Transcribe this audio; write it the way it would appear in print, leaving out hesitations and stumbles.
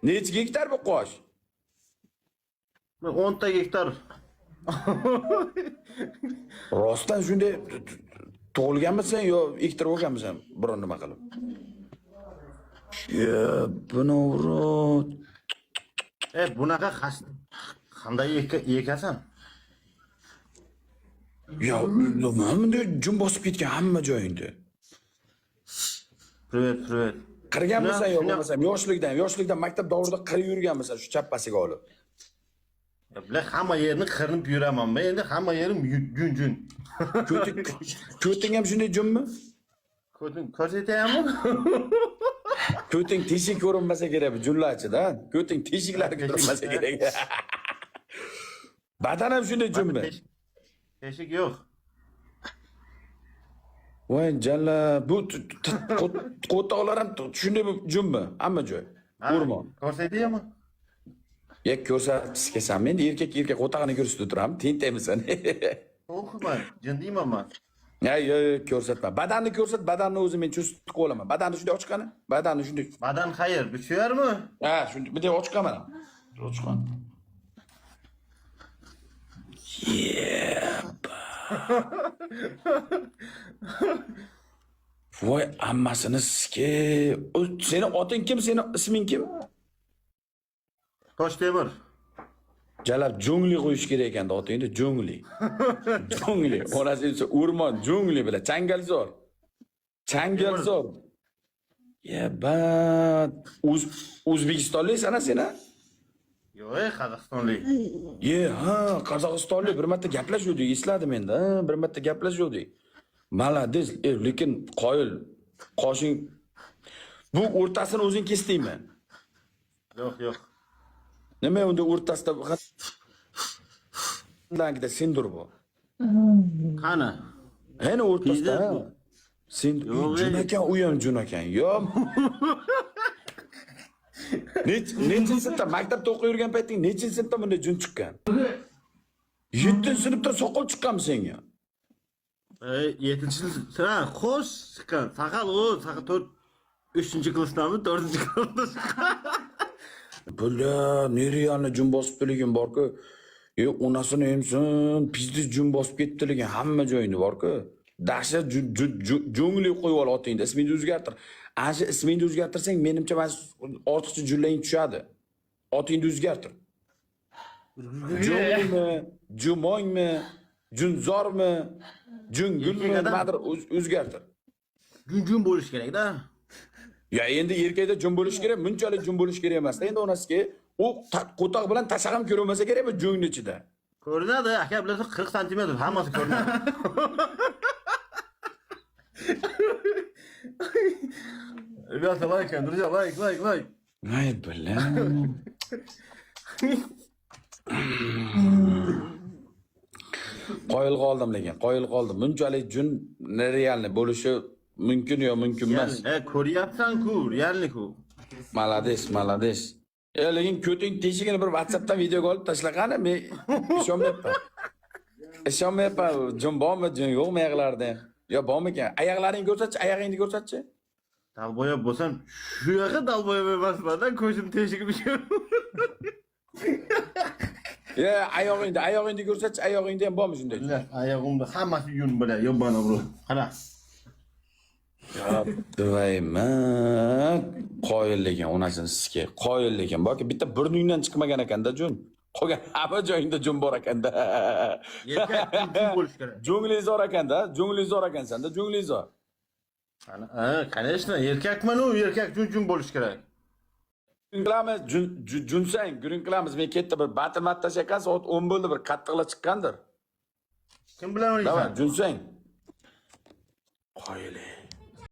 Necha gektar bu qosh? 10 ta gektar. Rostdan shunday tug'ilganmisan yo ektirib olganmisan biron nima qilib? Ye, buni urot. Bunaqa qanday ekasan? Ya, nima bunday jun bosib ketgan hamma joyingda? Привет, привет. Qirganmisan yo Shuna- bo'lmasam yoshlikdan maktab davrida qirib yurganmisan shu chappasiga olib? Ya, bular hamma yerni qirinib yuraman. Men endi hamma yerim jun-jun. Ko'ting ham shunday junmi? Ko'ting ko'rsataymi? Ko'ting teshik ko'rinmasa kerak bu junlarchida. Ko'ting teshiklari ko'rinmasa kerak. Badan ham shunday junmi? Teshik yo'q. Voy jalla, bu qo'toqlar ham shunday junmi? Hamma joy. O'rmon. Ko'rsataymi? Ya ko'rsatgisi kelsam, endi erkak qo'tog'ini ko'rsatib turamiz, tentakmisan? To'g'ri, jin deyman man. Ya, yo, yo, ko'rsatma. Badanni ko'rsat, badanni o'zi men cho'zib olaman. Badanni shunday ochqani, badanni shunday. Badan xayr, bichuyarmi? Ha, shunday bunday ochqan mana. Ochqan. Yeba. Voy, ammasini ski. Seni oting kim, seni isming kim? Toshtemir. Jalab jungli qo'yish kerak ekanda otingni, jungli. Jungli. Onasi esa o'rmon, jungli bilan changalzor. Changalzor. Yeba. O'zbekistonliksan sen a? Yo'q, Qozog'istonlik. Ye, ha, Qozog'istonlik bir marta gaplashuvdik, esladim endi, ha, bir marta gaplashuvdik. Молодец, lekin qoyil. Qoshing bu o'rtasini o'zing kesdingmi? Yo'q, yo'q. Nima unda o'rtasida qandangda sendur bu. Qani? Ayni o'rtasida. Pizda bu. Sen Yo'q, jun ekan, u ham jun ekan. Yo. Nechinchi sinfda maktabda o'qib yurgan payting nechinchi sinfda bunday jun chiqqan? 7-sinfda soqol chiqqanmi senga? 7-sinf, ha, xo'sh chiqqan. Saqal u, saqal 4 3-klassdami, 4-klassda chiqqan. Бля, нереально jun bosibdi lekin borku. E, onasini emsin, пиздец jun bosib ketdi lekin hamma joyini borku. Dahshat jungli qo'yib ol otingni, ismingni o'zgartir. Ana shu ismingni o'zgartirsang, menimcha mana ortiqcha junlaring tushadi. Otingni o'zgartir. Junglimi, Jumongmi, Junzormi, Jungulmi, Erkak odam- nimadir o'zgartir. Jun-jun bo'lish kerak-da. Ya endi erkakda jun bo'lishi kerak, bunchalik jun bo'lishi kerak emas. Endi onasiga u qo'toq bilan tashaq ham ko'rinmasa kerak bu jungni ichida. Ko'rinadi, aka, bilasiz, 40 santimetr hammasi ko'rinadi. Ребята, лайк, друзья, лайк, лайк, лайк. Ay бля. Qoyil qoldim lekin, qoyil qoldim. Bunchalik jun нереальный bo'lishi mumkin yo mumkin emas. Ko'ryapsan-ku, realniy-ku. Молодец, молодец. Lekin ko'ting teshigini bir WhatsAppdan videoga olib tashlagani men ishonmayapman. Ishonmayapman. Jun bormi, jun yo'qmi oyoqlarida? Yo bormikan? Oyoqlaringni ko'rsatchi, oyog'ingni ko'rsatchi. Долбоёб bo'lsam, shu yoqqa долбоёб emasman-da, ko'zim teshigi bir. Ya, oyog'ingni ko'rsatchi, oyog'ingda ham bormi shunday? Billah, oyog'imda hammasi yun bilan, yo'bbana bro. Qara. Duvayman. Qoyil lekin onasini sizga. Qoyil lekin. Boki bitta burningdan chiqmagan ekanda jun. Qolgan hamma joyingda jun bor ekanda. Erkak jun bo'lish kerak. Junglizor ekanda, junglizor ekansanda, junglizor. Qani, ha, конечно, erkakman u, erkak jun-jun bo'lish kerak. Qilamiz, junsang, guring qilamiz. Men ketdi bir batil mattashayotgan soat 10 bo'ldi, bir qattiqlar chiqqandir. Kim bilan Давай, o'ynaysan? junsang. Qoyil.